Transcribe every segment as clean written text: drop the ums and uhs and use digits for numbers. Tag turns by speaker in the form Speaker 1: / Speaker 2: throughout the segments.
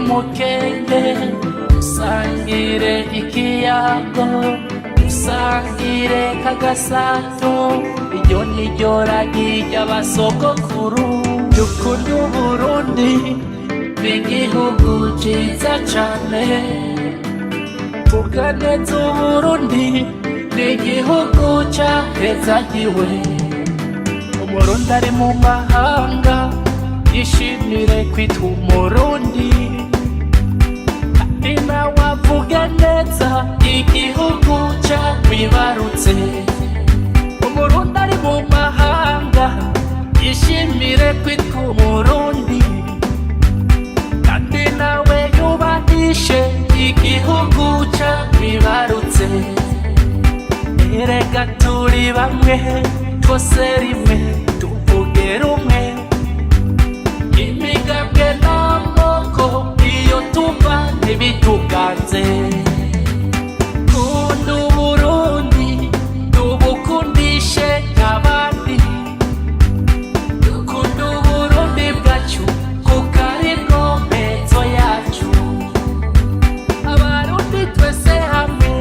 Speaker 1: Umukenge, dusangire ikiyago, dusangire kagasato. Iryo ni ryo ragi ry'abasogokuru. Dukunde Uburundi, ni igihugu ciza cane. Vuga neza Uburundi, ni igihugu cahezagiwe. Umurundi ari mu mahanga yishimire kwitwa Umurundi, kandi nawe avuge neza igihugu camwibarutse. Umurundi ari mu mahanga yishimire kwitwa Umurundi, kandi nawe yubahishe igihugu camwibarutse. Erega turi bamwe, twose rimwe, tuvuge rumwe. Imigambwe n'amoko iyo tuva ntibituganze. Kunda Uburundi, tubukundishe abandi. Dukunda Uburundi bwacu, kuko aribwo mpezo yacu. Abarundi twese hamwe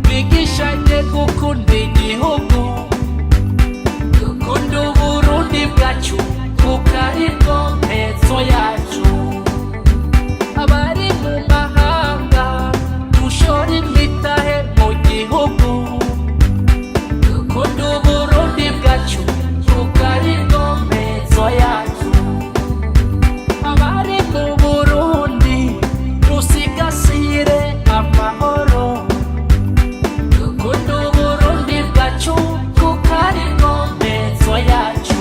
Speaker 1: twigishanye gukunda igihugu. Dukunda Uburundi bwacu, kuko aribwo mpezo yacu. Abari mu mahanga dushora imitahe mu gihugu. Dukunda Uburundi bwacu, kuko aribwo mpezo yacu. Abari mu Burundi dusigasire amahoro. Dukunda Uburundi bwacu, kuko aribwo mpezo yacu.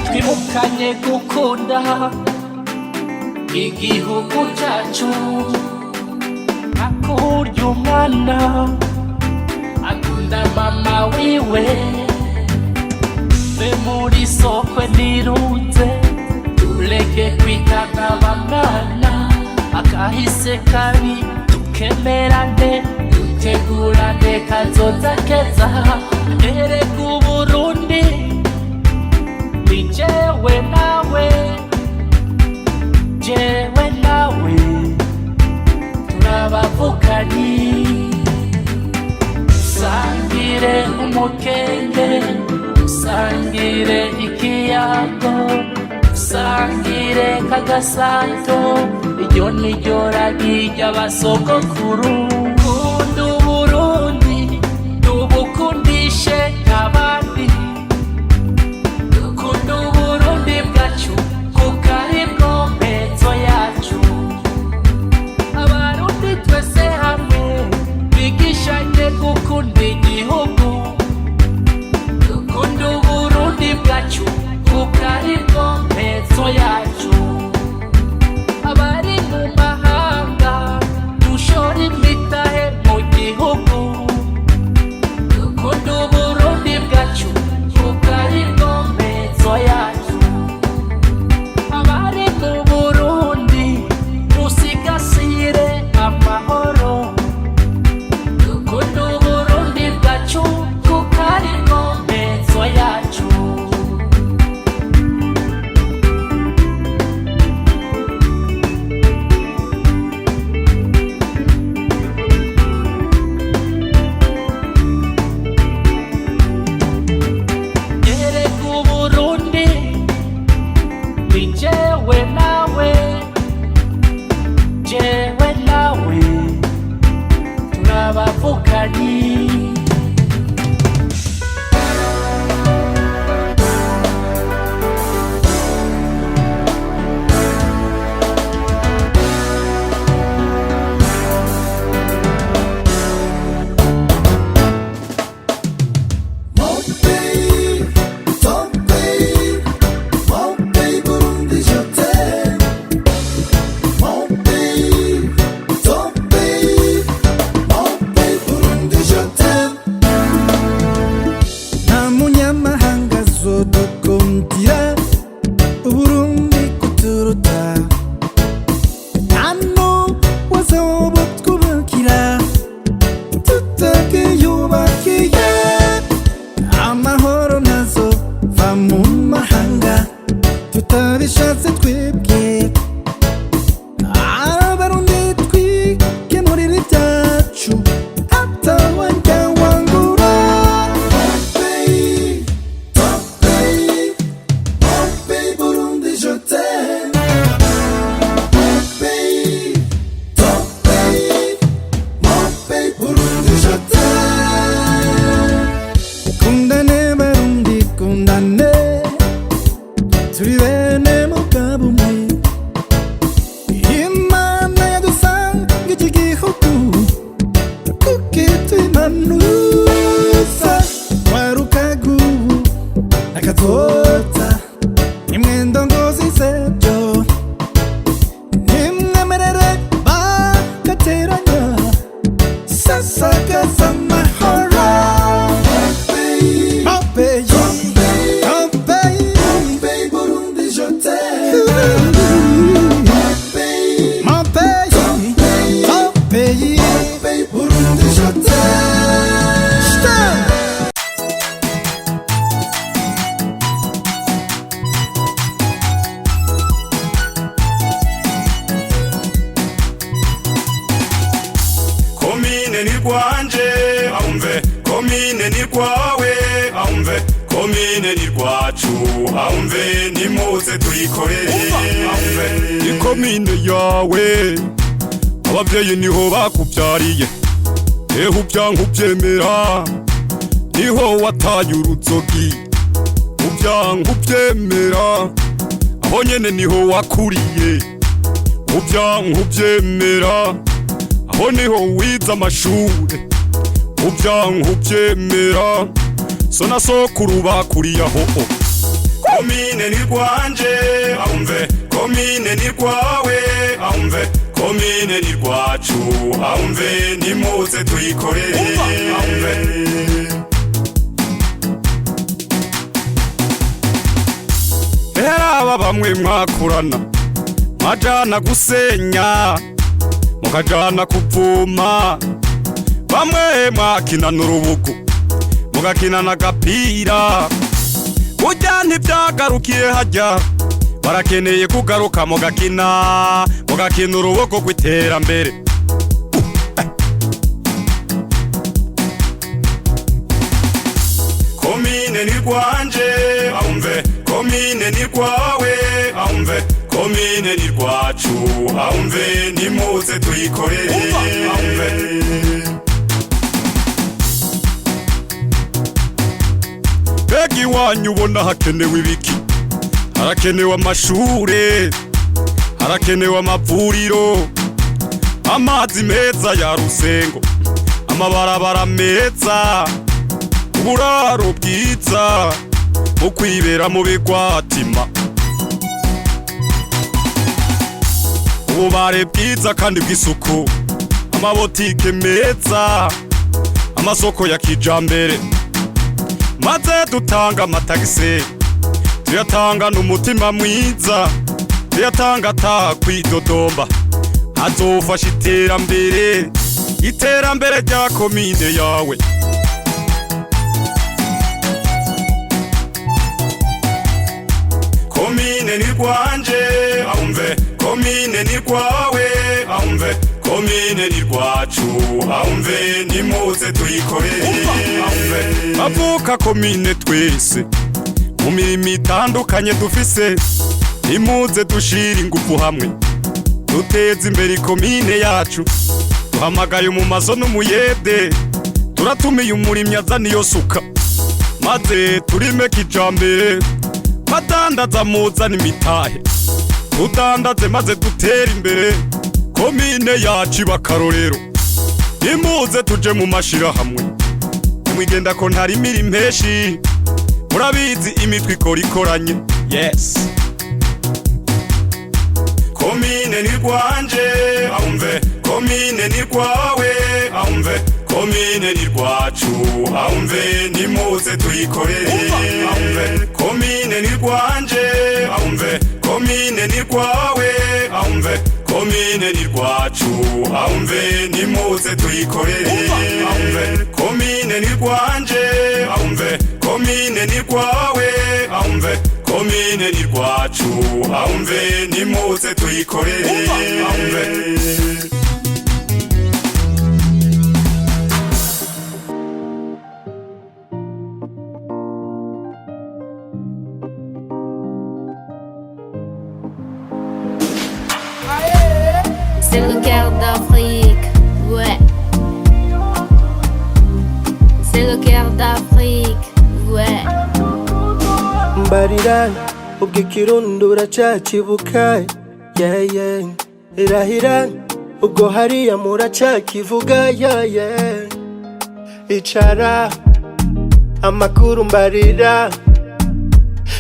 Speaker 1: Twibukanye gukunda igihugu cyacu, hakurya umwana akunda mama wiwe. Ve muri sokwe nirunze, tureke kwitana bamwana. Akahise kabi tukemerane, dutegurane kazoza keza. Erega Uburundi ni jewe nawe, jewe nawe turabavukanyi. Dusangire umukenge, dusangire ikiyago, dusangire kagasato. Iryo ni ryo ragi ry'abasogokuru. Kunda Uburundi, tubukundishe abandi. Dukunda Uburundi bwacu, kuko aribwo mpezo yacu. Abarundi twese hamwe twigishanye gukunda igihugu. Dukunda Uburundi bwacu, kuko aribwo mpezo yacu. Abari mu mahanga dushora imitahe mu gihugu. Dukunda Uburundi bwacu, kuko aribwo mpezo yacu. Abari mu Burundi dusigasire amahoro. Dukunda Uburundi bwacu, kuko aribwo mpezo yacu. Erega Uburundi ni jewe nawe, jewe nawe turabavukanyi.
Speaker 2: Mon pays, ton pays, mon pays Burundi, je t'aime. Mon pays, ton pays, mon pays Burundi, je t'aime. Nta munyamahanga azodukundira Uburundi kuturuta. Hano waza. Amahoro ntazova mu mahanga tutabishatse twebwe. Abarundi twikemurira ibyacu atawajya wangura. Mon pays, ton pays, mon pays Burundi, je t'aime. Mon pays, ton pays, mon pays Burundi, je t'aime. Kundane Barundi, kundane, turi bene mugabo umwe. Imana yadusanga iki gihugu kukitwimanuza warukagubu nakazota nimwe ndongozi z'ejo, nimwemerere bagateranya sasagaza amahoro. Mon pays, mon pays, mon pays Burundi, je t'aime. Mon pays, mon pays, mon pays, mon pays Burundi, je t'aime. Je t'aime.
Speaker 3: Komine ni rwanje ahumve, komine ni rwawe ahumve, komine ni rwacu ahumve, nimuze tuyikorere ahumve. Ikomine yawe, abavyeyi niho bakuvyariye, ehe uvyanka uvyemera niho wataye uruzogi, uvyanka uvyemera aho nyene niho wakuriye, uvyanka uvyemera aho niho wize amashure, uvyanka uvyemera so na sokuru bakuriye aho. Komine ni rwanje ahumve, komine ni rwawe ahumve, komine ni rwacu ahumve, nimuze tuyikorere ahumve. Aba bamwe mwakurana mwajana gusenya, mukajana kuvuma, bamwe mwakinana urubugu, mugakinana agapira, burya ntivyagarukiye hajya, barakeneye kugaruka mugakina, mugakina urubugu rw'iterambere. Komine ni rwanje ahumve, komine ni rwawe ahumve, komine ni rwacu ahumve, nimuze tuyikorere ahumve. Mbega iwanyu ubona hakenewe ibiki? Harakenewe amashure, harakenewe amavuriro, amazi meza ya Rusengo, amabarabara meza, uburaro bwiza mu kwibera mu bigwatima, ububare bwiza kandi bw'isuku, amabotike meza, amasoko ya kijambere. Maze dutanga amatagisi, tuyatanga n'umutima mwiza, tuyatanga ata kwidodomba, azofasha iterambere, iterambere rya komine yawe. Komine ni rwanje ahumve, komine ni rwawe ahumve, komine ni rwacu ahumve, nimuze tuyikorere ahumve. Bavuka komine twese mu mirimo itandukanye dufise, nimuze dushira ingufu hamwe duteze imbere ikomine yacu. Duhamagaye umumaso n'umuyede, turatumiye umurimyi azana iyo suka, maze turime kijambere. Badandaza muzana imitahe, tudandaze maze dutere imbere, komine yacu iba akarorero. Nimuze tuje mu mashirahamwe, nimwigenda ko ntarimira impeshi, murabizi imitwe ikora ikoranye. Yes, komine ni rwanje ahumve, komine ni rwawe ahumve, komine ni rwacu ahumve, nimuze tuyikorere ahumve. Komine ni rwanje ahumve, komine ni rwawe ahumve, komine ni rwacu ahumve, nimuze tuyikorere ahumve. Komine ni rwanje ahumve. Komine ni rwawe, ahumve, komine ni rwacu, ahumve, nimuze tuyikorere, ahumve.
Speaker 4: C'est le cœur d'Afrique, ouais. C'est le cœur d'Afrique, ouais.
Speaker 5: Mbarira, ubwo ikirundo uracyakibuka, yeah, yeah. Irahira, ubwo hariya muracyakivuga, yeah. Icara amakuru, mbarira,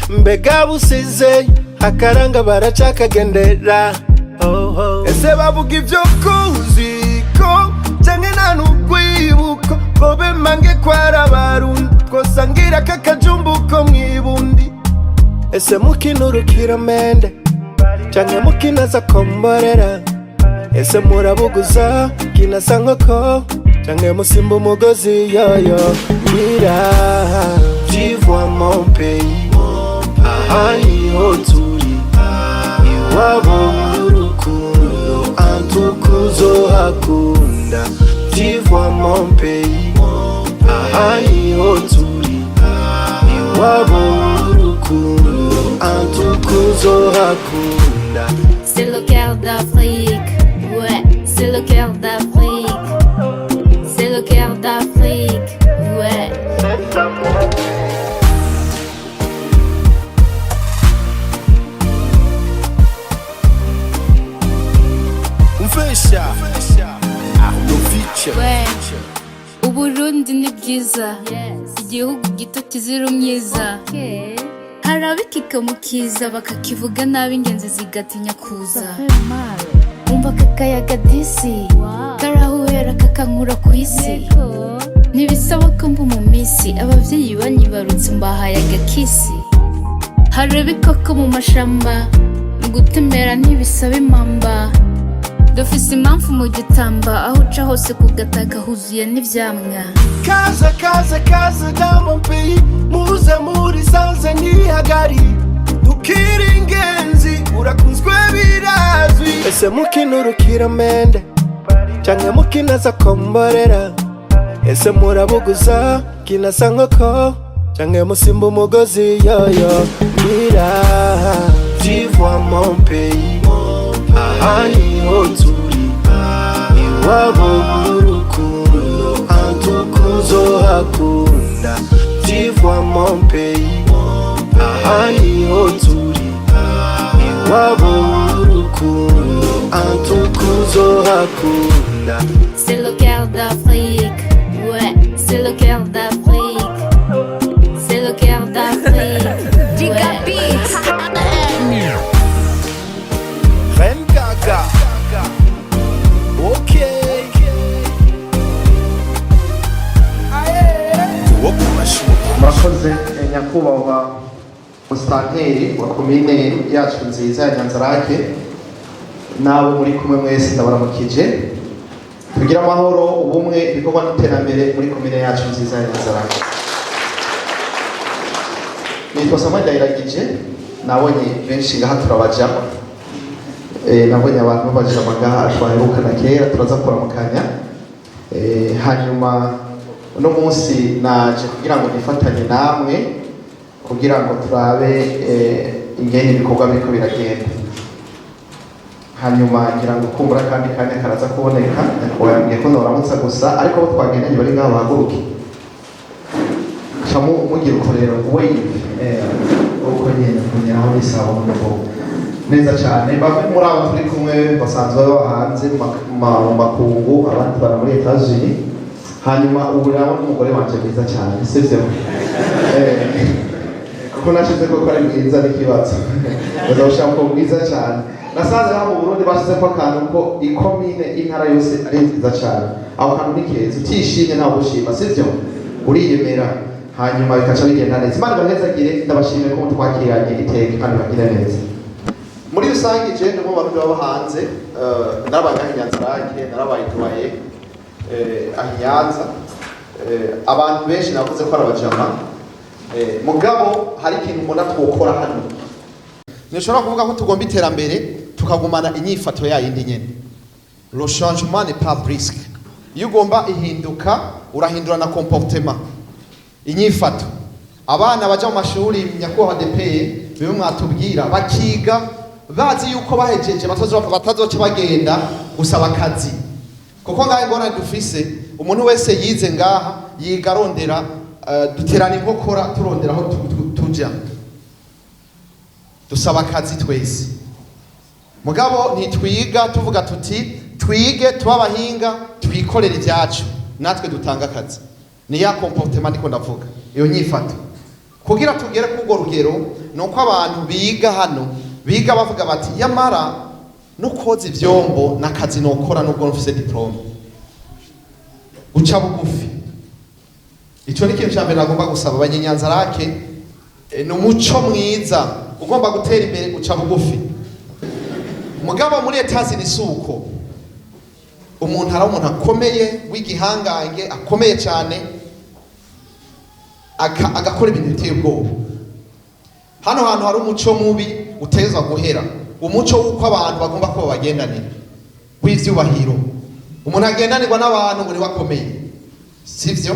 Speaker 5: mbega busize akaranga baracakagendera? Oh. Ese bavuga ibyo kuziko canke nta n'urwibuko ngo bemange kwara Abarundi twosangira kakajumbuko mw'ibundi? Ese mukina urukiramende canke mukinaza komborera? Ese murabuguza kinasa nkoko canke musimba umugozi yoyo? Mbwira, tu vois mon pays, aha niho turi, iwabo w'urukundo, antukuzohakunda. Tu vois mon pays, aha niho turi, iwabo w'urukundo, antukuzohakunda.
Speaker 4: C'est le cœur d'Afrique, ouais. C'est le cœur d'Afrique. C'est le cœur d'Afrique, ouais.
Speaker 2: Umfesha Arnovic.
Speaker 4: Ouais. Uburundi ni bwiza, igihugu gito kizira umwiza. Hari abikika mu kiza bakakivuga nabi, ingenzi zigatinya kuza. Umva kakayaga disi karahuhera kakankura ku isi, ntibisaba ko mba mu minsi ababyeyi banyibarutse, mbahaye agakisi. Hari ibikoko mu mashamba, gutemera ntibisaba impamba. Dufise impamvu mu gitamba, aho uca hose ku gataka huzuye n'ivyamwa.
Speaker 5: Kaze, kaze, kaze dans mon pays, muze muri sanze ntihagari, dukira ingenzi, urakunzwe birazwi. Ese mukina urukiramende canke mukinaza komborera? Ese murabuguza kinasa nkoko canke musimba umugozi yoyo? Mbwira, tu vois mon pays, aha niho turi, iwabo w'urukundo, antukuzohakunda. Tu vois mon pays, aha niho turi, iwabo w'urukundo, antukuzohakunda.
Speaker 4: C'est le cœur d'Afrique, ouais. C'est le cœur d'Afrique. C'est le cœur d'Afrique, ouais.
Speaker 2: Reine Gaga. Ok. Wo kumashuka.
Speaker 6: Murakoze, nyakubahwa musitanteri wa komine yacu nziza ya Nyanzarake, n'abo muri kumwe mwese, ndabaramukije. Tugire amahoro, ubumwe, ibikorwa n'iterambere muri komine yacu nziza ya Nyanzarake. Nitwa Samuel Ndayiragije. Nabonye benshi ngaha turabajama. Nabonye abantu babajama ngaha twaherukana kera, turaza kuramukanya. Hanyuma uno munsi naje kugira ngo nifatanye namwe kugira ngo turabe ingene ibikorwa biriko biragenda. Hanyuma ngira ngo kumbura kandi kanya karaza kuboneka. Nyakubahwa yambwiye ko noramutsa gusa, ariko abo twagendanye bari ngaho bahaguruke. Ca mugira uko rero, wave, uko nyene kunyeraho bisaba mu neza cyane. Bamwe muri abo turi kumwe basanzwe baba hanze mu makungu, abandi bara muri Etats-Unis. Hanyuma ubu rero n'umugore wanje mwiza cyane, sivyo? Kuko nashize ko ari mwiza n'ikibazo baza ko mwiza cyane. Nasanze hano mu Burundi bashize ko akantu ko ikomine, intara yose ari nziza cyane. Aho kantu ni keza, utishimye ntawe ushima, sivyo? Uriyemera, hanyuma bikaca bigenda neza. Imana ibahezagire. Ndabashimiye ko mutwakiranye iteka kandi bagire neza. Muri rusange je ndi mu Barundi baba hanze. Narabaye ngaha i Nyanzarake, narabaye Dubaye, aho i Nyanza. Abantu benshi navuze ko ari abajama. Mugabo hari ikintu mbona twokora hano. Ntushobora kuvuga ko tugomba iterambere tukagumana inyifato yayindi nyene. Le changement n'est pas brusque. Iyo ugomba ihinduka, urahindura na comportement, inyifato. Abana baja mu mashuri, nyakubahwa DPE, bimwe mwatubwira, bakiga bazi yuko bahejeje batazoca bagenda gusaba akazi, kuko ngaha ingorane dufise, umuntu wese yize ngaha yiga arondera, duterana inkokora turondera aho tuja dusaba akazi twese. Mugabo ntitwiga tuvuga tuti twige tuba abahinga, twikorere ibyacu, natwe dutanga akazi. Ni ya comportement ndiko ndavuga, iyo nyifato. Kugira tugere kuri urwo rugero, ni uko abantu biga hano biga bavuga bati: "Yamara no koza ivyombo n'akazi nokora nubwo mfise diplôme." Guca bugufi, ico ni ikintu ca mbere nagomba gusaba abanyenyanzarake. Ni umuco mwiza. Ugomba gutera imbere, uca bugufi. Mugabo muri Etazini si uko. Umuntu ari umuntu akomeye w'igihangange, akomeye cyane, agakora ibintu biteye ubwoba. Hano hantu hari umuco mubi utezwa guhera, umuco w'uko abantu bagomba kuba bagendanira w'ivyubahiro. Umuntu agendanirwa n'abantu ngo niwe akomeye, sivyo?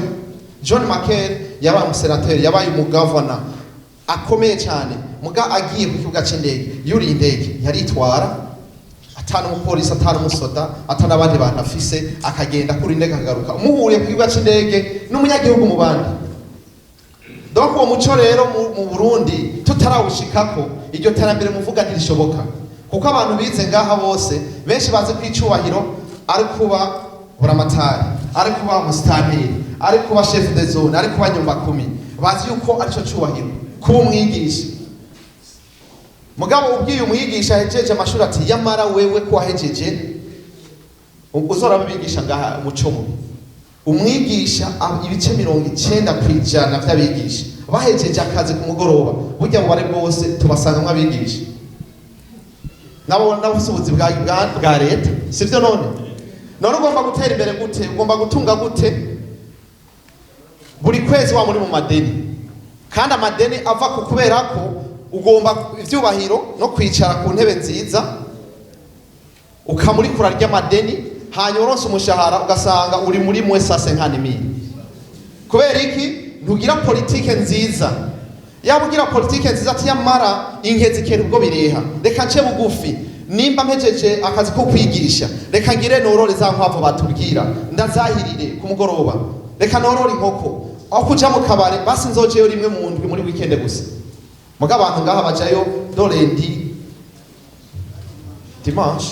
Speaker 6: John McCain yabaye umusenateri, yabaye umugavana akomeye cyane. Muga agiye ku kibuga c'indege, yuriye indege yaritwara, atana umupolisi, atana umusoda, atana abandi bantu afise, akagenda kuri indege akagaruka. Umuhuriye ku kibuga c'indege n'umunyagihugu mu bandi. Donc uwo muco rero mu Burundi tutarawushikako, iryo terambere muvuga ntirishoboka, kuko abantu bize ngaha bose, benshi bazi ko icubahiro ari kuba buramatari, ari kuba umusitanteri, ari kuba chef de zone, ari kuba nyumbakumi. Bazi yuko arico cubahiro, kuba umwigisha. Mugabo ubwiye umwigisha ahejeje amashuri ati: "Yamara wewe ko wahejeje", uzora bigisha ngaha umuco mubi. Umwigisha, ibice 90% vy'abigisha bahejeje akazi ku mugoroba, burya mubare bwose tubasangamwo abigisha nabo n'abafise ubuzi bwa leta, sivyo? None ugomba gutera imbere gute? Ugomba gutunga gute? Buri kwezi wa muri mu madeni, kandi amadeni ava ku kubera ko ugomba ivyubahiro no kwicara ku ntebe nziza, ukamurikura ry'amadeni. Hanyuma uronse umushahara, ugasanga uri muri mwe sase nka mille. Kubera iki? Ntugira politike nziza. Yaba ugira politike nziza ati: "Yamara inkezi kera ubwo bireha, reka nce bugufi. Nimba mpejeje akazi ko kwigisha, reka ngire norore za nkwavu batubwira, ndazahirire ku mugoroba, reka norore inkoko. Aho kuja mu kabare, basi nzojeyo rimwe mu ndwi muri weekend gusa." Muga abantu ngaha bajayo du lundi dimanche.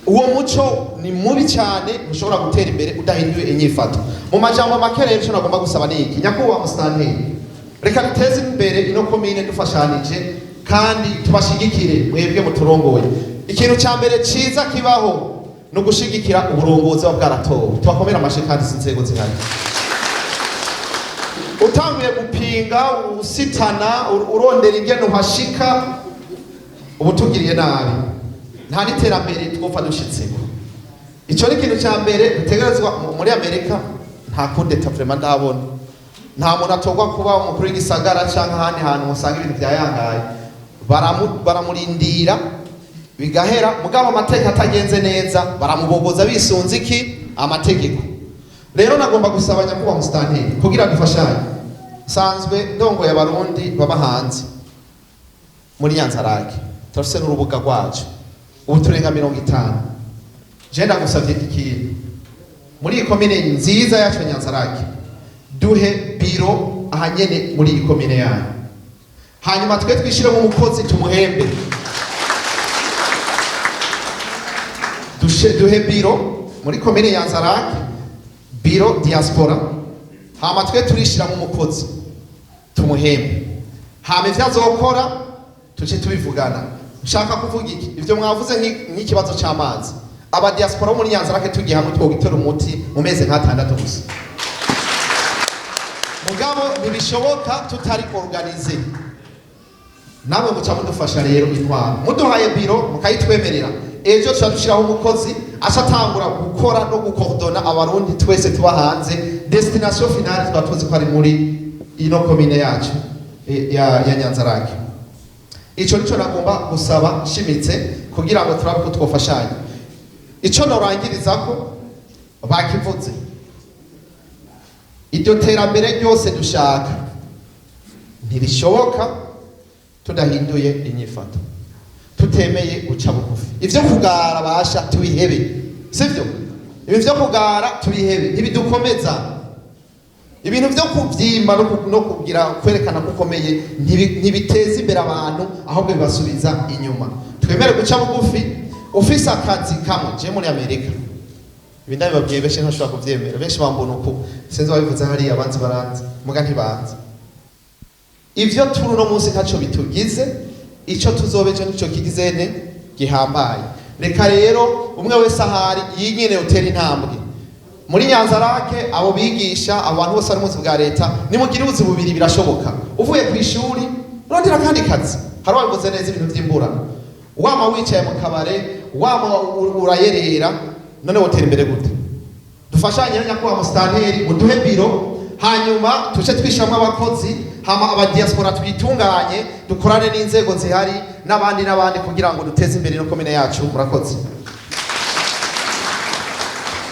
Speaker 6: Uwo muco ni mubi cyane, ntushobora gutera imbere udahinduye inyifato. Mu majambo make rero, icyo nagomba gusaba ni iki: nyakubahwa musitanteri, reka duteze imbere ino komine dufashanije, kandi tubashigikire mwebwe muturongoye. Ikintu cya mbere ciza kibaho ni ugushigikira uburongozi buba bwaratowe. Tubakomere amashi. Kandi si inzego zihari, utanguye gupinga, usitana, urondera ingene uhashika, uba utugiriye nabi, nta n'iterambere twopfa dushitseko. Ico ni ikintu cya mbere dutegerezwa. Muri Amerika nta kudeta vraiment ndabona. Nta muntu atorwa kuba umukuru w'igisagara canke ahandi hantu usanga ibintu vyayangaye. Baramurindira bigahera. Mugabo amategeko atagenze neza, baramubogoza bisunze iki? Amategeko. Rero nagomba gusaba nyakubahwa musitanteri, kugira dufashanye, nsanzwe ndongoye Abarundi baba hanze muri Nyanzarake, turafise n'urubuga rwacu, ubu turenga 50. Je ndagusavye ikintu: muri iyi komine nziza yacu Nyanzarake, duhe biro ahanyene muri iyi komine yanyu, hanyuma twe twishiremo umukozi, tumuhembe. Duhe biro muri komine Nyanzarake, biro diaspora, hama twe turishiramo umukozi, tumuhembe, hama ivyo azokora tuce tubivugana. Nshaka kuvuga iki? Ivyo mwavuze nk'ikibazo c'amazi, aba diaspora bo muri Nyanzarake tugiye hamwe twogitora umuti mu mezi nk'atandatu gusa. Mugabo ntibishoboka tutari organisé. Namwe muca mudufasha rero intwaro, muduhaye biro mukayitwemerera, ejo tuca dushiraho umukozi aca atangura gukora no gukordona Abarundi twese tuba hanze. Destination finale tuba tuzi ko ari muri Ino komine yacu ya Nyanzarake, ico nico nagomba gusaba nshimitse kugira ngo turabe ko twofashanya. Ico norangirizako bakivuze: iryo terambere ryose dushaka ntirishoboka tudahinduye inyifato, tutemeye guca bugufi. Ivyo kugara basha tubihebe, sivyo? Ibi vyo kugara tubihebe, ntibidukomeza. Ibintu vyo kuvyimba no kugira kwerekana ko ukomeye ntibiteza imbere abantu, ahubwo bibasubiza inyuma. Twemere guca bugufi. Ufise akazi kamwe, je muri Amerika ibi ndabibabwiye, benshi ntashobora kuvyemera, benshi bambona uku, sinzi babivuze hariya, abanzi baranzi muga ntibanzi ivyo turi uno munsi, ntaco bitugize. Ico tuzoba ejo nico kigize ne gihambaye. Reka rero umwe wese ahari yinyene utera intambwe muri Nyanzarake. Abo bigisha, abo bantu bose bari mu buzi bwa leta, nimugire ubuzi bubiri, birashoboka. Uvuye ku ishuri urondera akandi kazi. Hari uwabivuze neza, ibintu vy'imburano, wama wicaye mu kabare, wama urayerera, none wotera imbere gute? Dufashanye na nyakubahwa musitanteri, muduhe biro, hanyuma tuce twishamwo abakozi, hama abadiaspora twitunganye, dukorane n'inzego zihari n'abandi n'abandi kugira ngo duteze imbere ino komine yacu. Murakoze.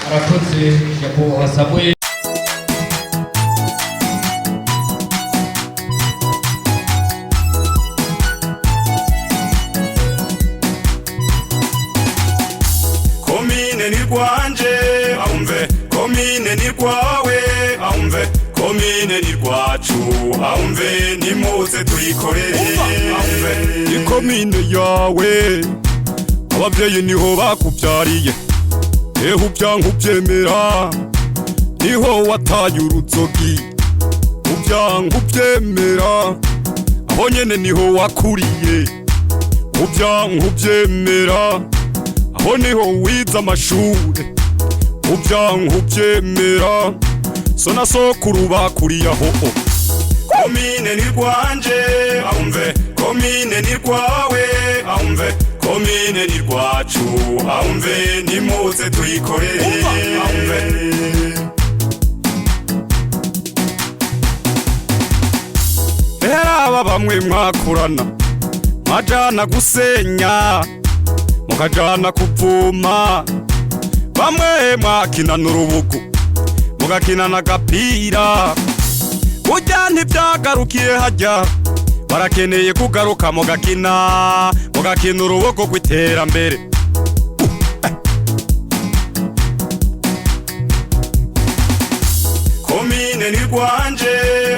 Speaker 7: Arakoze nyakubahwa Samuel.
Speaker 3: Komine ni rwanje, ahumve, komine ni rwawe, ahumve, komine ni rwacu, ahumve, nimuze tuyikorere, ahumve. Ikomine yawe, abavyeyi niho bakuvyariye, ehe, uvyanka uvyemera niho wataye uruzogi, uvyanka uvyemera aho nyene niho wakuriye, uvyanka uvyemera aho niho wize amashure, uvyanka uvyemera so na sokuru bakuriye aho. Komine ni rwanje, ahumve, komine ni rwawe, ahumve, komine ni rwacu, ahumve, nimuze tuyikorere, ahumve. Rero aba bamwe mwakurana, mwajana gusenya, mukajana kuvuma, bamwe mwakinana urubugu, mugakinana agapira, burya ntibyagarukiye hajya, barakeneye kugaruka mugakina, mugakina uruboko rw'iterambere. Komine ni rwanje,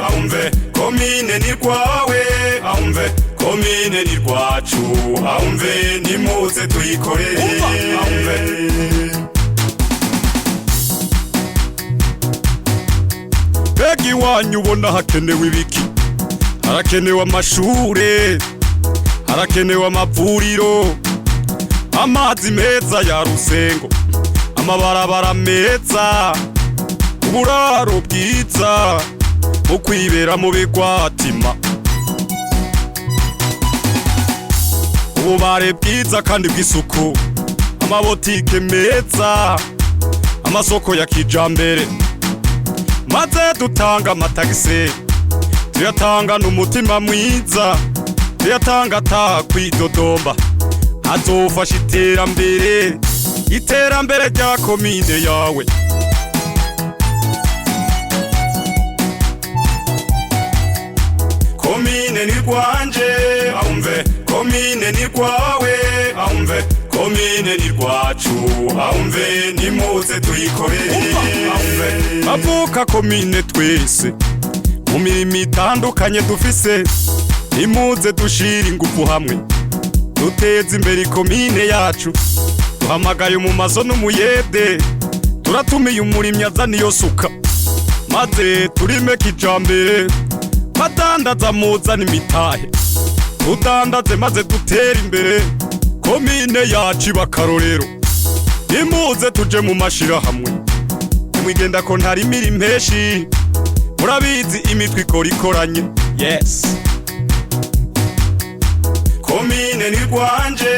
Speaker 3: ahumve, komine ni rwawe, ahumve, komine ni rwacu, ahumve, nimuze tuyikorere, ahumve. Mbega iwanyu ubona hakenewe ibiki? Harakenewe amashure, harakenewe amavuriro, amazi meza ya Rusengo, amabarabara meza, uburaro bwiza mu kwibera mu bigwatima, ububare bwiza kandi bw'isuku, amabotike meza, amasoko ya kijambere. Maze dutanga amatagisi, tuyatanga n'umutima mwiza, tuyatanga atakwidodomba, azofasha iterambere, iterambere rya komine yawe. Komine ni rwanje, ahumve, komine ni rwawe, ahumve, komine ni rwacu, ahumve, nimuze tuyikorere, ahumve. Avuka komine twese mu mirimo itandukanye dufise, nimuze dushira ingufu hamwe, duteze imbere ikomine yacu. Duhamagaye umumaso n'umuyede, turatumiye umurimyi azana iyo suka, maze turime kijambere. Badandaza, muzana imitahe, tudandaze maze dutere imbere, komine yacu iba akarorero. Nimuze tuje mu mashirahamwe, nimwigenda ko ntarimira impeshi, murabizi imitwe ikora ikoranye, yes. Komine ni rwanje,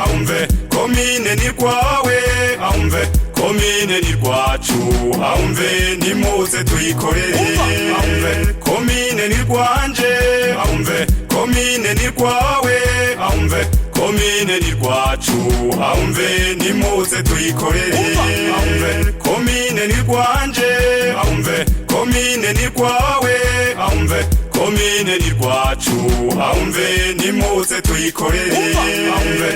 Speaker 3: ahumve, komine ni rwawe, ahumve. Komine ni rwacu, ahumve nimuze tuyikorere. Ahumve komine ni rwanje, ahumve komine ni rwawe, ahumve komine ni rwacu, ahumve nimuze tuyikorere. Ahumve komine ni rwanje, ahumve komine ni rwawe, ahumve komine ni rwacu, ahumve nimuze tuyikorere. Ahumve.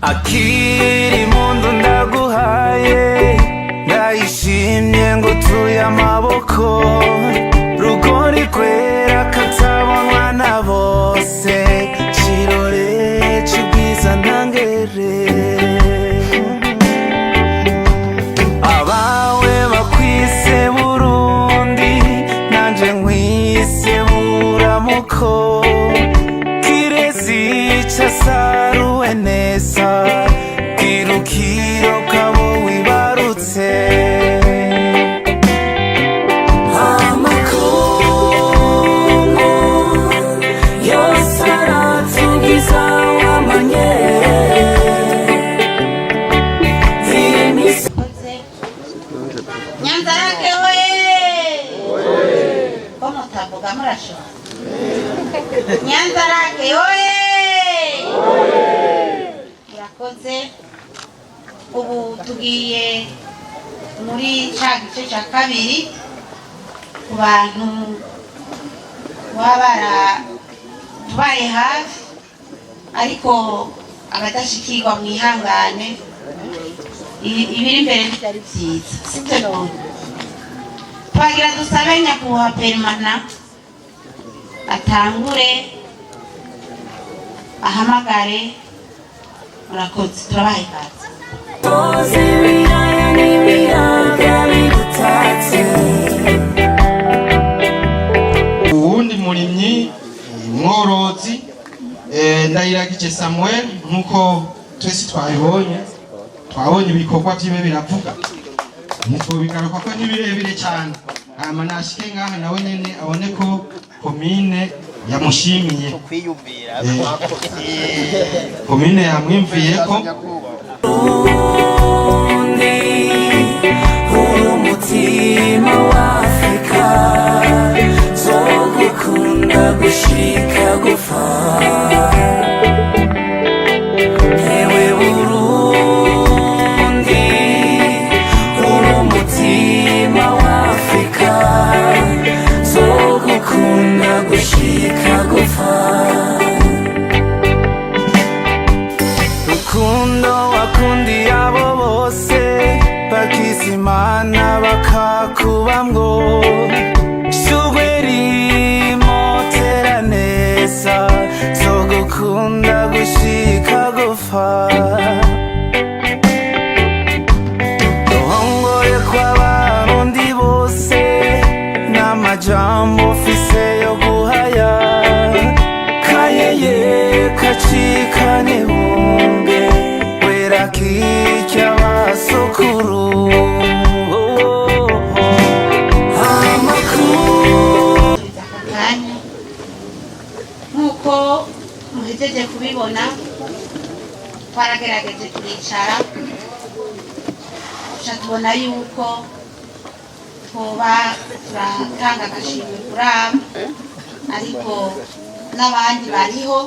Speaker 5: Akiri mundu ndaguhaye, ndayishimye ngo utuye amaboko, rugori kwera katabonwa na bose, kirore c'ubwiza ntangere. Abawe bakwise Burundi, nanje nkwise buramuko, kirezi casaruwe neza, kirukiro kabo wibarutse.
Speaker 1: Amakungu yose aratugiza wamanye.
Speaker 8: Nyanzarake oye! Ko mutavuga murashobora? Nyanzarake oye! Murakoze. Ubu tugiye muri ca gice cya kabiri ku bantu baba baratubaye hafi, ariko abadashikirwa mwihangane, ibiri imbere ntibyari byiza, sibyo? None twagira dusabe nyakubahwa permanent atangure ahamagare. Murakoze, turabaha ikaze.
Speaker 1: Tozi ibiraya n'ibiyaga bigutatse.
Speaker 9: Uwundi murimyi mworozi, Ndayiragije Samuel, nkuko twese twabibonye, twabonye ibikorwa vyiwe biravuga, ntitwobigaruka ko ni birebire cyane. Hama nashike ngaha nawe nyene abone ko komine yamushimiye, komine yamwimviye ko.
Speaker 1: Burundi, uri umutima wa Afrika, zogukunda gushika gupfa. Ewe Burundi, uri umutima wa Afrika, zogukunda gushika gupfa.
Speaker 5: Rukundo wakundiye abo bose bakizimana bakakubamwo, shugwe rimotera neza, zogukunda gushika gupfa. Ruhongore kw'Abarundi bose n'amajambo mfise yo guhaya, kayeye kacikane bunge wera kirya basokuru.
Speaker 1: Amakuru.
Speaker 8: Aka kanya, nk'uko muhejeje kubibona, twaragerageje turicara, tuca tubona yuko twoba turatanga agashimwe kuri abo, ariko n'abandi bariho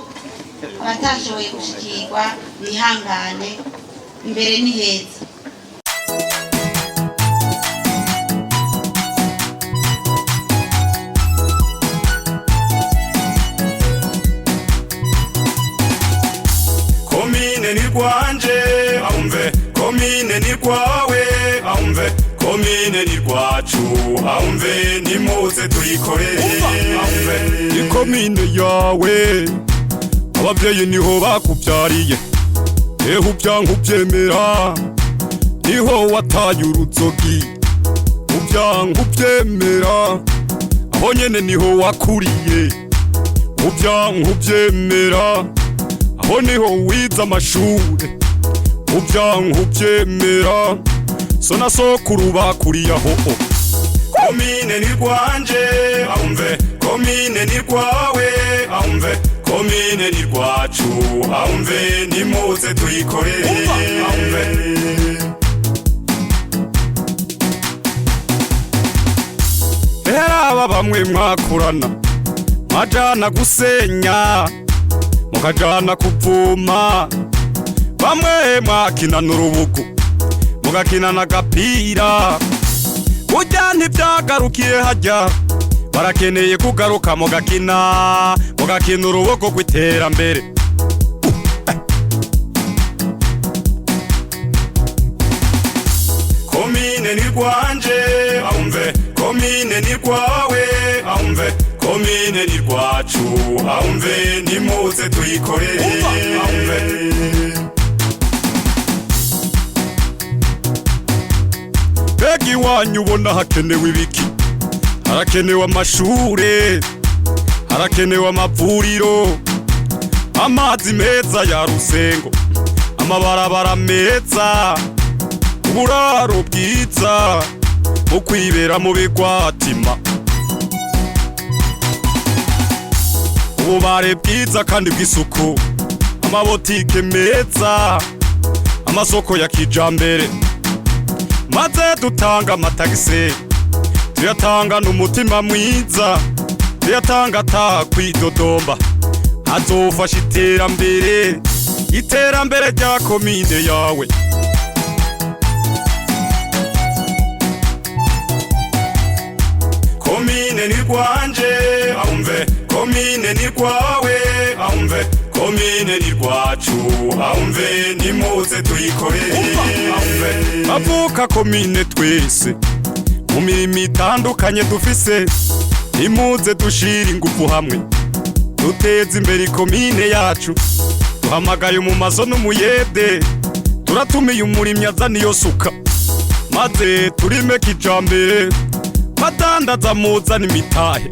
Speaker 8: abatashoboye gushikirwa bihangane, imbere ni heza.
Speaker 3: Komine ni rwanje, ahumve komine ni rwawe, ahumve komine ni rwacu, ahumve nimuze tuyikorere. Ahumve ikomine yawe, abavyeyi niho bakuvyariye, ehe uvyanka uvyemera niho wataye uruzogi, uvyanka uvyemera aho nyene niho wakuriye, uvyanka uvyemera aho niho wize amashure, uvyanka uvyemera so na sokuru bakuriye aho. Komine ni rwanje, ahumve komine ni rwawe, ahumve. Komine ni rwacu, ahumve nimuze tuyikorere, ahumve. Aba bamwe mwakurana mwajana gusenya, mukajana kuvuma, bamwe mwakinana urubugu, mugakinana agapira. Burya ntivyagarukiye hajya, barakeneye kugaruka mugakina, mugakina uruboko rw'iterambere. Komine ni rwanje, ahumve, komine ni rwawe, ahumve, komine ni rwacu, ahumve nimuze tuyikorere, ahumve. Mbega iwanyu ubona hakenewe ibiki? Harakenewe amashure, harakenewe amavuriro, amazi meza ya Rusengo, amabarabara meza, uburaro bwiza, ukwibera mu bigwatima, ububare bwiza kandi bw'isuku, amabotike meza, amasoko ya kijambere. Maze dutanga amatagisi, tuyatanga n'umutima mwiza, tuyatanga atakwidodomba, azofasha iterambere, iterambere rya komine yawe. Komine ni rwanje, ahumve, komine ni rwawe, ahumve, komine ni rwacu, ahumve nimuze tuyikorere, ahumve. Avuka komine twese mu mirimo itandukanye dufise, nimuze dushira ingufu hamwe duteze imbere ikomine yacu. Duhamagaye umumazo n'umuyede, turatumiye umurimyi azana iyo suka, maze turime kijambere. Badandaza muzana imitahe,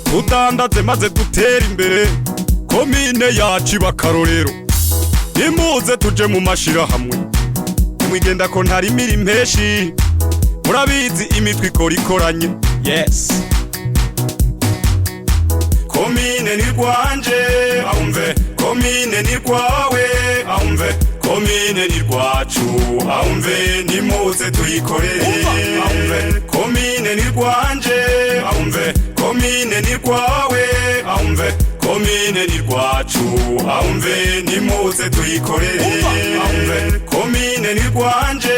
Speaker 3: tudandaze maze dutere imbere, komine yacu iba akarorero. Nimuze tuje mu mashirahamwe, nimwigenda ko ntarimira impeshi, murabizi imitwe ikora ikoranye. Yes. Komine ni rwanje, ahumve, komine ni rwawe, ahumve, komine ni rwacu, ahumve nimuze tuyikorere, ahumve. Komine ni rwanje, ahumve, komine ni rwawe, ahumve, komine ni rwacu, ahumve nimuze tuyikorere, ahumve. Komine ni rwanje,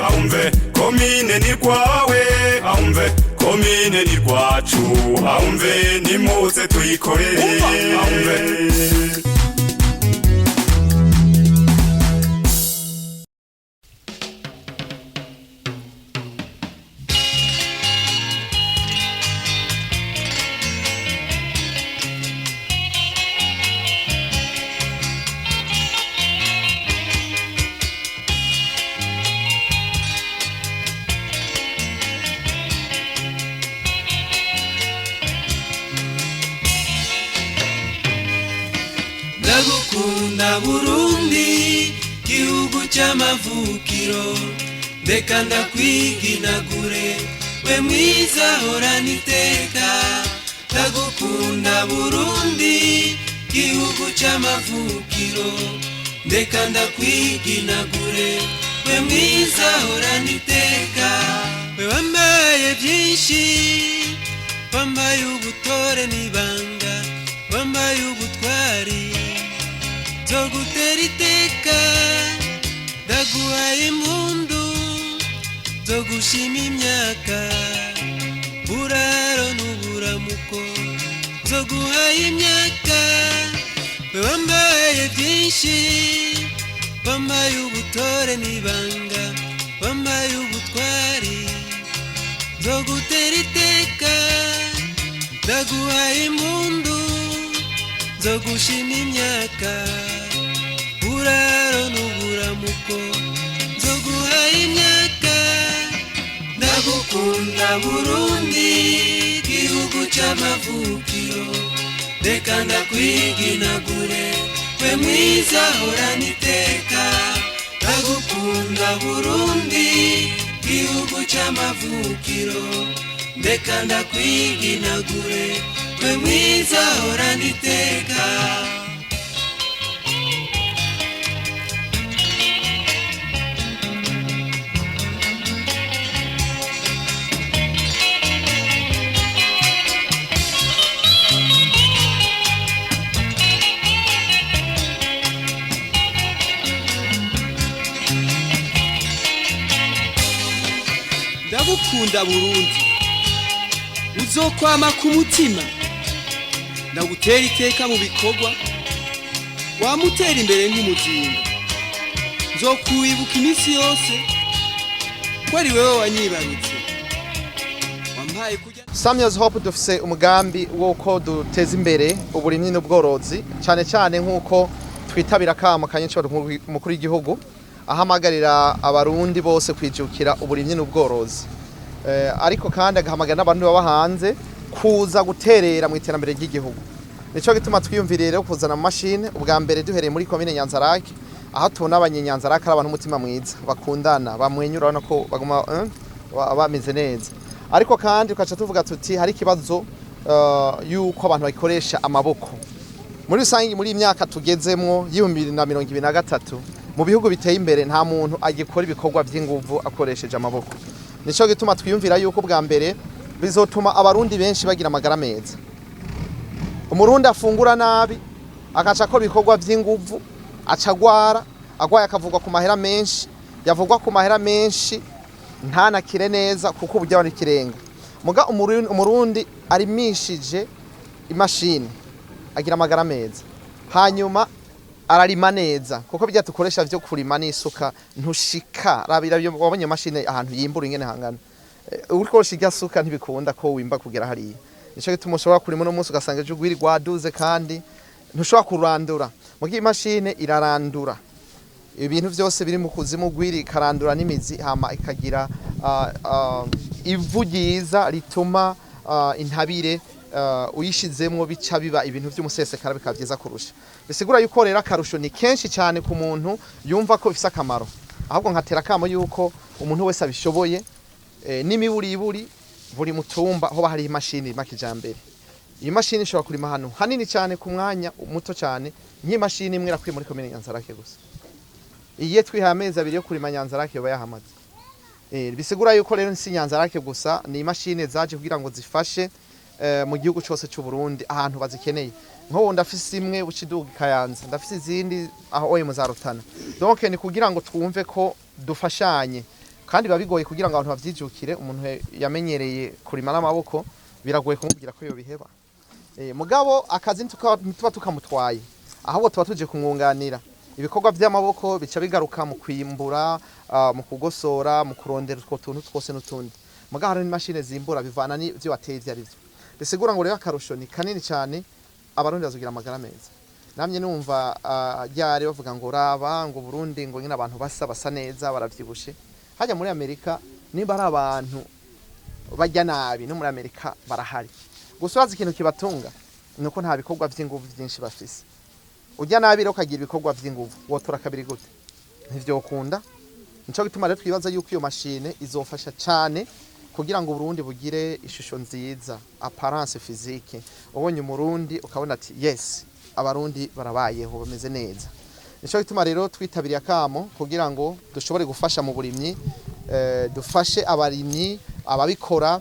Speaker 3: ahumve, komine ni rwawe, ahumve, komine ni rwacu, ahumve nimuze tuyikorere, ahumve.
Speaker 10: Ndagukunda Burundi, gihugu cy'amavukiro, ndeka ndakwiginagure, we mwiza horana iteka. Ndagukunda Burundi, gihugu cy'amavukiro, ndeka ndakwiginagure, we mwiza horana iteka. We wambaye byinshi, wambaye ubutore n'ibanga, wambaye ubutwari, nzogutera iteka. Ndaguhaye impundu, nzogushima imyaka, buraro n'uburamuko, nzoguhaye imyaka. We wambaye byinshi, wambaye ubutore n'ibanga, wambaye ubutwari, nzogutera iteka. Ndaguhaye impundu, nzogushima imyaka, buraro n'uburamuko, nzoguhaye imyaka. Ndagukunda Burundi, gihugu cy'amavukiro, reka ndakwiginagure, we mwiza horana iteka. Ndagukunda Burundi, gihugu cy'amavukiro, reka ndakwiginagure, We mwiza horana iteka.
Speaker 11: Ndagukunda Burundi, uzokwama ku mutima, ndagutera iteka mu bikorwa, wamutera imbere nk'umuzinga. Nzokwibuka iminsi yose ko ari wewe wanyibarutse, wampaye kurya.
Speaker 6: Samuel's Hope dufise umugambi w'uko duteza imbere uburimyi n'ubworozi, cyane cyane nk'uko twitabira akamo ka nyinshi umukuru w'igihugu ahamagarira abarundi bose kwijukira uburimyi n'ubworozi, ariko kandi agahamagara n'abantu baba hanze kuza guterera mu iterambere ry'igihugu. Nico gituma twiyumviriye rero kuzana amamashini ubwa mbere duhereye muri komine Nyanzarake, aho tubona abanyenyanzarake ari abantu umutima mwiza, bakundana, bamwenyura, urabona ko baguma bameze neza. Ariko kandi tukaca tuvuga tuti hari ikibazo yuko abantu bagikoresha amaboko muri rusange. Muri iyi myaka tugezemwo y'2023, mu bihugu biteye imbere nta muntu agikora ibikorwa by'inguvu akoresheje amaboko. Nico gituma twiyumvira yuko ubwa mbere bizotuma abarundi benshi bagira amagara meza. Umurundi afungura nabi, akaca akora ibikorwa by'inguvu, aca agwara, agwaye akavugwa ku mahera menshi, yavugwa ku mahera menshi ntanakire neza kuko uburyo aba ari ikirenga. Muga umurundi arimishije imashini agira amagara meza, hanyuma ararima neza, kuko bijya dukoresha vyo kurima n'isuka ntushika. Rabira ibyo wabonye mashini ahantu yimbura ingene hangana. Uriko urosha suka ntibikunda ko wimba kugera hariya. Nico gituma ushobora kurima uno munsi ugasanga ejo urwiri rwaduze kandi ntushobora kurandura. Muga imashini irarandura ibintu vyose biri mu kuzimu, gwiri ikarandura n'imizi, hama ikagira ivu ryiza rituma intabire uyishizemwo bica biba ibintu vy'umusesekara, bikaba vyiza kurusha. Bisigura yuko rero akarusho ni kenshi cyane ku muntu yumva ko bifise akamaro. Ahubwo nkatera akamo yuko umuntu wese abishoboye, n'imiburiburi buri mutumba hoba hari imashini irima kijambere. Iyi mashini ishobora kurima ahantu hanini cyane ku mwanya muto cyane. Nk'imashini imwe irakwiye muri komine Nyanzarake gusa. Iye twihaye amezi 2 yo kurima Nyanzarake yoba yahamaze. Bisigura yuko rero si Nyanzarake gusa, ni imashini zaje kugira ngo zifashe mu gihugu cyose cy'u Burundi ahantu bazikeneye. Nk'ubu ndafise imwe uciduga Kayanza, ndafise izindi aho oye muzarutana. Donc ni kugira ngo twumve ko dufashanye, kandi biba bigoye kugira ngo abantu bavyijukire. Umuntu yamenyereye kurima n'amaboko biragoye kumubwira ko yobiheba. Mugabo akazi ntituba tukamutwaye, ahubwo tuba tuje kumwunganira. Ibikorwa vy'amaboko bica bigaruka mu kwimbura, mu kugosora, mu kurondera utwo tuntu twose n'utundi. Mugabo hari n'imashini zimbura, bivana n'ivyo wateye ivyo arivyo. Bisigura ngo rero akarusho ni kanini cyane, abarundi bazogira amagara meza. Namye numva ryari bavuga ngo raba ngo Burundi ngo nyine abantu basa neza, baravyibushe. Hajya muri Amerika nimba ari abantu barya nabi, no muri Amerika barahari. Gusa urazi ikintu kibatunga nuko nta bikorwa vy'inguvu vyinshi bafise. Urya nabi rero ukagira ibikorwa vy'inguvu, wotora kabiri gute? Ntivyokunda. Nico gituma rero twibaza yuko iyo mashine izofasha cyane kugira ngo Burundi bugire ishusho nziza, apparence physique. Ubonye umurundi ukabona ati yes, abarundi barabayeho bameze neza. Nico gituma rero twitabiriye akamo kugira ngo dushobore gufasha mu burimyi, dufashe abarimyi ababikora.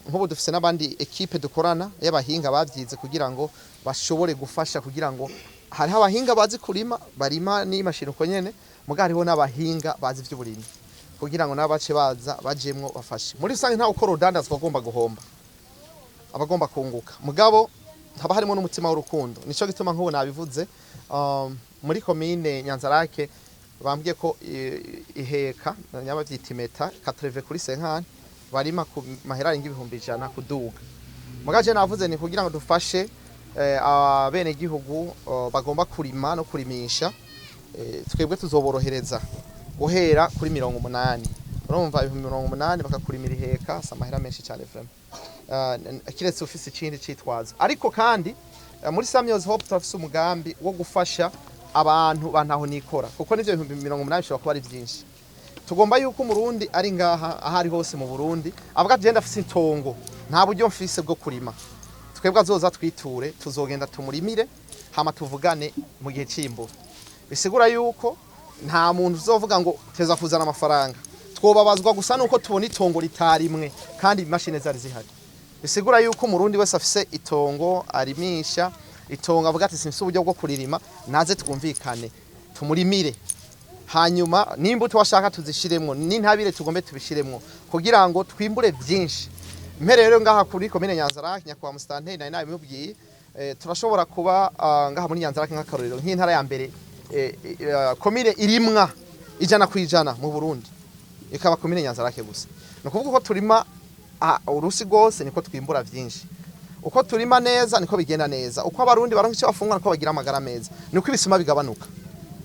Speaker 6: Nk'ubu dufise n'abandi ekipe dukorana y'abahinga bavyize kugira ngo bashobore gufasha, kugira ngo hariho abahinga bazi kurima, barima n'imashini uko nyene, muga hariho n'abahinga bazi ivy'uburimyi kugira ngo n'abace baza bajemwo bafashe. Muri rusange ntawe ukora urudandazwa agomba guhomba, abagomba kunguka. Mugabo haba harimo n'umutima w'urukundo. Nico gituma nk'ubu nabivuze, muri komine Nyanzarake bambwiye ko iheka nyabavyita imeta 80 kuri 50 barima ku mahera arenga 100,000 kuduga. Mugaje navuze ni kugira ngo dufashe abene gihugu bagomba kurima no kurimisha, twebwe tuzoborohereza guhera kuri 80. Urumva 80,000 bakakurimira iheka, si amahera menshi cyane vraiment, kiretse ufise ikindi citwazo. Ariko kandi muri Samuel's Hope turafise umugambi wo gufasha abantu bantaho nikora, kuko nivyo 80,000 bishobora kuba ari byinshi. Tugomba yuko umurundi ari ngaha aho ari hose mu Burundi avuga ati ndafise itongo, nta buryo mfise bwo kurima, Twebwe azoza twiture, tuzogenda tumurimire, hama tuvugane mu gihe c'imbura. Bisigura yuko nta muntu uzovuga ngo teza kuzana amafaranga. Twobabazwa gusa nuko tubona itongo ritarimwe kandi imashini zari zihari. Bisigura yuko umurundi wese afise itongo arimisha, itongo avuga ati simfise uburyo bwo kuririma, naze twumvikane tumurimire, hanyuma n'imbuto washaka tuzishiremwo, n'intabire tugombe tubishiremwo kugira ngo twimbure byinshi. Mpere rero ngaha kuri komine Nyanzarake, nyakubahwa musitanteri nari nabimubwiye, turashobora kuba ngaha muri Nyanzarake nk'akarorero, nk'intara ya mbere, komine irimwa 100% mu Burundi ikaba komine Nyanzarake gusa. Ni ukuvuga ko turima urusi rwose niko twimbura vyinshi. Uko turima neza niko bigenda neza, uko abarundi baronka icyo bafungura niko bagira amagara meza, niko ibisuma bigabanuka,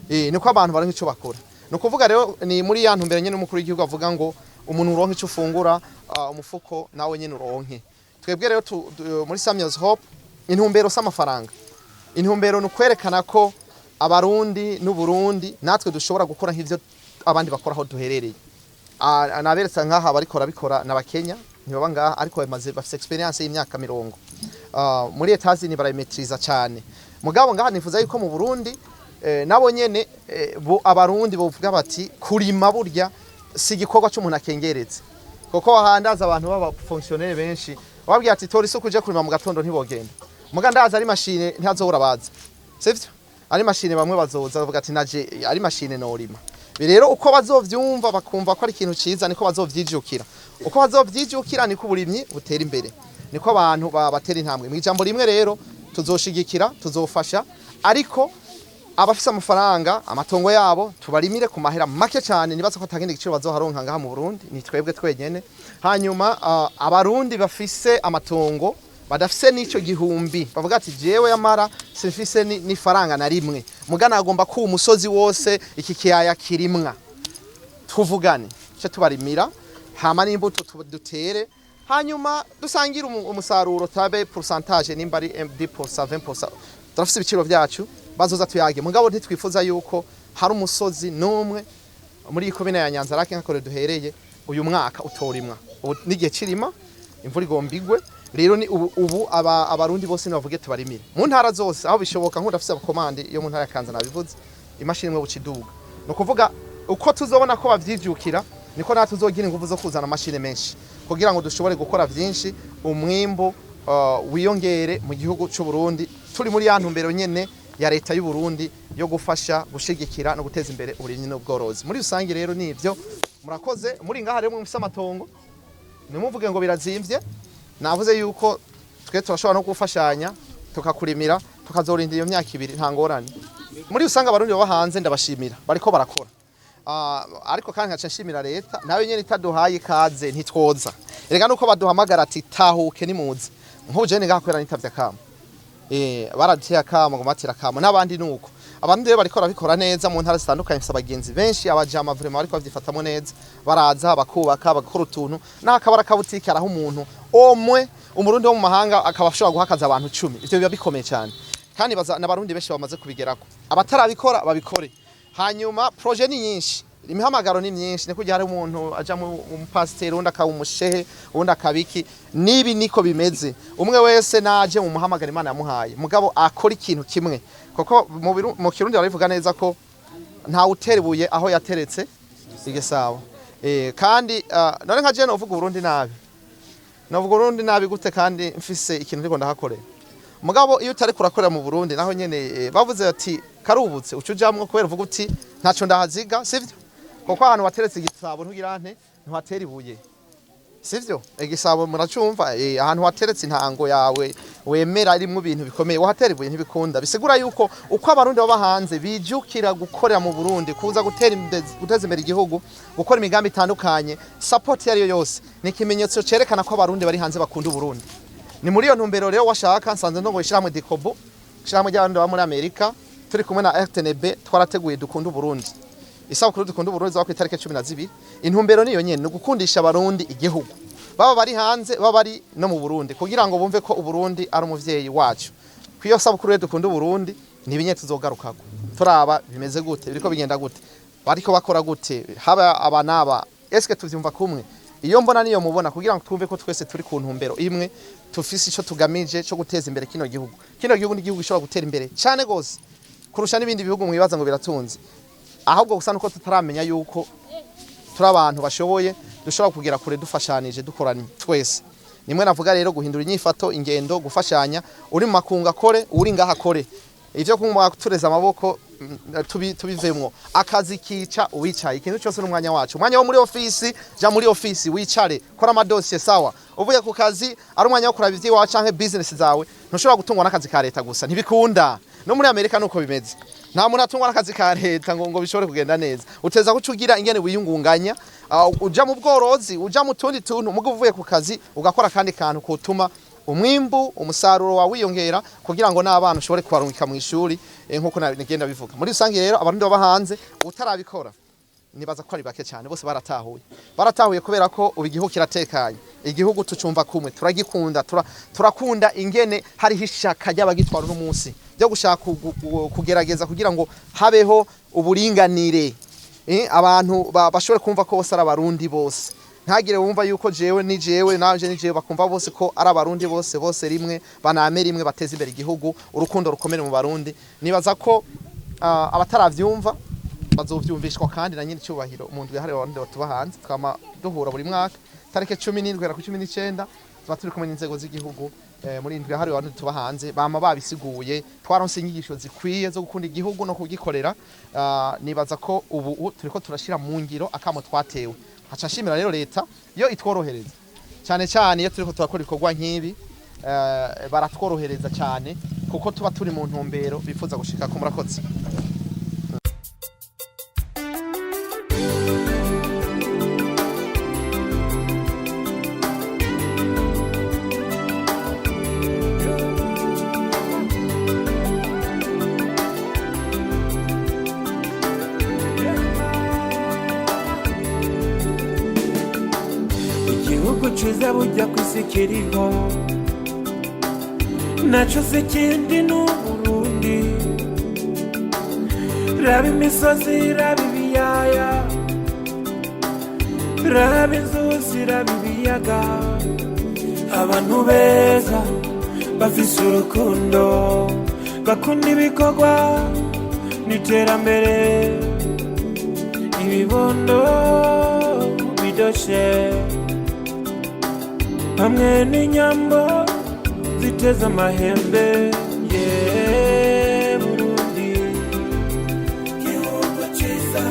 Speaker 6: niko abantu baronka icyo bakora. Ni ukuvuga rero ni muri ya ntumbero nyene umukuru w'igihugu avuga ngo umuntu uronke icyo ufungura, umufuko nawe nyene uronke. Twebwe rero muri Samuel's Hope intumbero s'amafaranga, intumbero ni ukwerekana ko abarundi n'Uburundi natwe dushobora gukora nk'ivyo abandi bakora aho duherereye. Naberetse nkaha bariko barabikora n'abakenya, ntibaba ngaha ariko bamaze bafise experience y'imyaka 40 muri Etazini, barayimetriza cyane. Mugabo ngaha nifuza yuko mu Burundi nabo nyene bo abarundi bovuga bati kurima burya si igikorwa c'umuntu akengeretse, kuko wahandaza abantu baba fonctionnaire benshi bababwira ati tora isuku uje kurima mu gatondo, ntibogenda. Muga ndaza ari machine ntazobura baza, sivyo? Ari machine bamwe bazoza bavuga ati naje ari machine norima. Rero uko bazovyumva bakumva ko ari ikintu ciza niko bazovyijukira, uko bazovyijukira niko uburimyi butera imbere, niko abantu babatera intambwe. Mu ijambo rimwe rero tuzoshigikira, tuzofasha, ariko abafise amafaranga amatongo yabo tubarimire ku mahera make cyane. Nibaza ko atagenda igiciro bazoharonka ngaha mu Burundi, ni twebwe twenyene. Hanyuma abarundi bafise amatongo badafise n'ico gihumbi bavuga ati jewe yamara simfise ni faranga na rimwe, mugana agomba ko umusozi wose iki kiyaya kirimwa, tuvugane cyo tubarimira, hama n'imbuto dutere, hanyuma dusangire umusaruro, tabe pourcentage nimba ari 10%, 20%, turafise ibiciro byacu bazoza tuyage. Mugabo ntitwifuza yuko hari umusozi n'umwe muri iyi komine ya Nyanzarake nkakore duhereye uyu mwaka utorimwa. Ubu n'igihe kirima imvura igomba igwe. Rero ni ubu abarundi bose nibavuge tubarimire mu ntara zose aho bishoboka. Nkunda afise abakomande yo mu ntara ya Kanza nabivuze, imashini imwe buciduga. No kuvuga uko tuzobona ko bavyivyukira niko natwe tuzogira ingufu zo kuzana amashini menshi kugira ngo dushobore gukora vyinshi, umwimbu wiyongere mu gihugu c'u Burundi. Turi muri ya ntumbero nyene ya leta y'u Burundi yo gufasha gushigikira no guteza imbere uburimyi n'ubworozi muri rusange. Rero nivyo, murakoze. Muri ngaha rero mufise amatongo, nimuvuge ngo birazimvye. Navuze yuko twe turashobora no gufashanya tukakurimira, tukazorinda iyo myaka 2, nta ngorane. Muri rusange abarundi baba hanze ndabashimira, bariko barakora. Ariko kandi nkaca nshimira leta nayo nyene itaduhaye ikaze ntitwoza. Erega nuko baduhamagara ati tahuke nimuze, nk'ubu jene ngaha kubera nitavye akamo, baraduteye akamo ngo matira akamo n'abandi nuko abandi rero bariko barabikora neza mu ntara zitandukanye. Mfise abagenzi benshi abajama vraiment bariko bavyifatamwo neza, baraza bakubaka bagakora utuntu n'akabara kabutike araho umuntu omwe umurundi wo mu mahanga akaba ashobora guhakaza abantu 10. Ivyo biba bikomeye cyane kandi n'abarundi benshi bamaze kubigerako. Abatarabikora babikore. Hanyuma projet ni nyinshi, imihamagaro ni myinshi, ni kujya hari umuntu aja mu pasiteri, undi akaba umushehe, undi akabiki. Nibi niko bimeze, umwe wese naje mu muhamagaro Imana yamuhaye, mugabo akora ikintu kimwe, kuko mu Kirundi barabivuga neza ko nta utera ibuye aho yateretse igisabo. Kandi none nka je novuga Burundi nabi, novuga Burundi nabi gute kandi mfise ikintu ndiko ndahakorera? Mugabo iyo utari kurakorera mu Burundi naho nyene bavuze ati karubutse ucujamwo kubera uvuga uti ntaco ndahaziga, sivyo? Kuko ahantu wateretse igisabo ntugira nte ntuhatera ibuye, sivyo? Igisabo muracumva, ahantu wateretse intango yawe wemera irimwo ibintu bikomeye wahatera ibuye ntibikunda. Bisigura yuko uko abarundi baba hanze bijukira gukorera mu Burundi, kuza guteza imbere igihugu, gukora imigambi itandukanye, support yariyo yose ni ikimenyetso cerekana ko abarundi bari hanze bakunda Uburundi. Ni muri iyo ntumbero rero washaka nsanze ndongo ishiramwe Dikobu, ishiramwe ry'abarundi baba muri Amerika, turi kumwe na RTNB, twarateguye dukunda Uburundi. Isabukuru dukunda Uburundi za ku itariki 12. Intumbero niyo nyene, ni ugukundisha abarundi igihugu, baba bari hanze baba bari no mu Burundi, kugira ngo bumve ko Uburundi ari umuvyeyi wacu. Kwiyo sabukuru rero dukunda Uburundi ni binye tuzogarukako turaba bimeze gute, biriko bigenda gute, bariko bakora gute, haba aba naba, eske tuvyumva kumwe? Iyo mbona niyo mubona kugira ngo twumve ko twese turi ku ntumbero imwe, tufise ico tugamije cyo guteza imbere kino gihugu. Kino gihugu ni igihugu gishobora gutera imbere cyane gose kurusha n'ibindi bihugu mwibaza ngo biratunze, ahubwo gusa nuko tutaramenya yuko turi abantu bashoboye, dushobora kugera kure dufashanije, dukoranye twese. Nimwe navuga rero guhindura inyifato, ingendo, gufashanya. Uri mu makunga akore, uri ngaha akore. Ivyo kumva tureza amaboko tubivemwo. Akazi kica uwicaye, ikintu cyose n'umwanya wacu. Umwanya wo muri ofisi, ja muri ofisi wicare, kora amadosiye, sawa. Uvuye ku kazi ari umwanya wo kuraba ivy'iwawe canke business zawe. Ntushobora gutungwa n'akazi ka leta gusa, ntibikunda. No muri Amerika nuko bimeze, nta muntu atungwa n'akazi ka leta ngo bishobore kugenda neza. Uteza kuca ugira ingene wiyungunganya, uja mu bworozi, uja mu tundi tuntu, mugo uvuye ku kazi ugakora akandi kantu kutuma umwimbu, umusaruro wawe wiyongera, kugira ngo n'abana ushobore kubarungika mu ishuri, nkuko nagenda bivuga. Muri rusange rero, Abarundi baba hanze utarabikora nibaza ko ari bake cyane. Bose baratahuye, baratahuye kubera ko ubu igihugu kiratekanye, igihugu tucumva kumwe, turagikunda, turakunda ingene hariho ishaka ry'abagitwara uno munsi ryo gushaka kugerageza kugira ngo habeho uburinganire, abantu bashobore kumva ko bose ari Abarundi bose, ntagire wumva yuko jewe ni jewe, naje ni jewe, bakumva bose ko ari Abarundi bose, bose rimwe, baname rimwe, bateze imbere igihugu, urukundo rukomere mu Barundi. Nibaza ko abataravyumva bazovyumvishwa kandi na nyiri cyubahiro mu ndwi yahariwe Abarundi batuba hanze. Twama duhura buri mwaka tariki 17 guhera ku 19, tuba turi kumwe n'inzego z'igihugu, muri indwi yahariwe Abarundi tuba hanze. Bama babisiguye, twaronse inyigisho zikwiye zo gukunda igihugu no kugikorera. Nibaza ko ubu turiko turashira mu ngiro akamo twatewe. Haca nshimira rero leta yo itworohereza cyane cyane iyo turiko turakora ibikorwa nk'ibi, baratworohereza cyane kuko tuba turi mu ntumbero bifuza gushika ko. Murakoze.
Speaker 5: Igihugu ciza burya ku isi kiriho naco si ikindi ni Uburundi. Raba imisozi, raba ibiyaya, raba inzuzi, raba ibiyaga, abantu beza bafise urukundo, bakunda ibikorwa n'iterambere, ibibondo bidoshe hamwe n'inyambo ziteze amahembe. Ye Burundi, gihugu ciza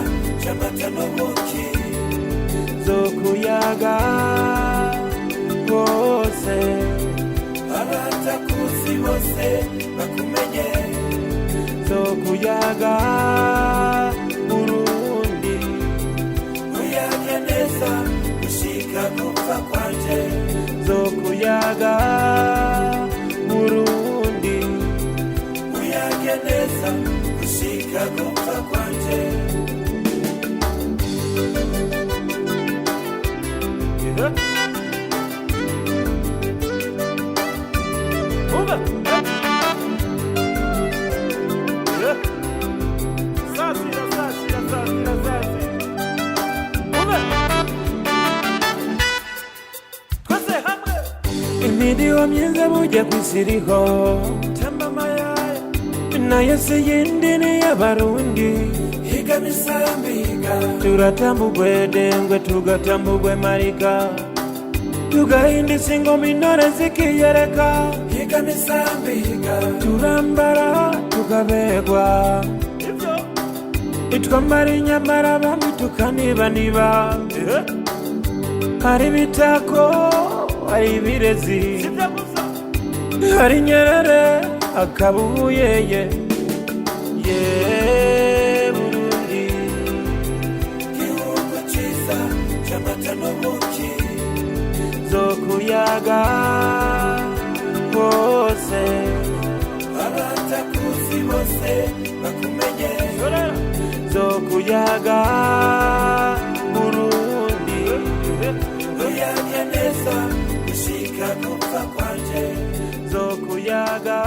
Speaker 5: c'amata n'ubuki, zo kuyaga bose, abatakuzi bose bakumenye, zo kuyaga Burundi, uyage neza gushika gupfa kwanje, zo kuyaga Burundi, uyage neza gushika gupfa kwanje. Yeah. Umva. Yeah. Sasira, sasira, sasira, sasira. Umva. Twese hamwe. Imidiho myiza burya ku isi iriho, tamba amayaya nayo si yindi ni iy'Abarundi. Higa misambi higa, turatamba ugwedengwe, tugatamba ugwemarika, tugahindisa ingoma, intore zikiyereka. Higa misambi higa, turambara tukaberwa, itwambara inyambara abami tukanibaniba. Hari ibitako, hari ibirezi, hari Nyerere, akaba ubuyeye. Ye Burundi, gihugu ciza c'amata n'ubuki, zo kuyaga bose, abatakuzi bose bakumenye, zo kuyaga Burundi, uyage neza gushika gupfa kwanje, zo kuyaga.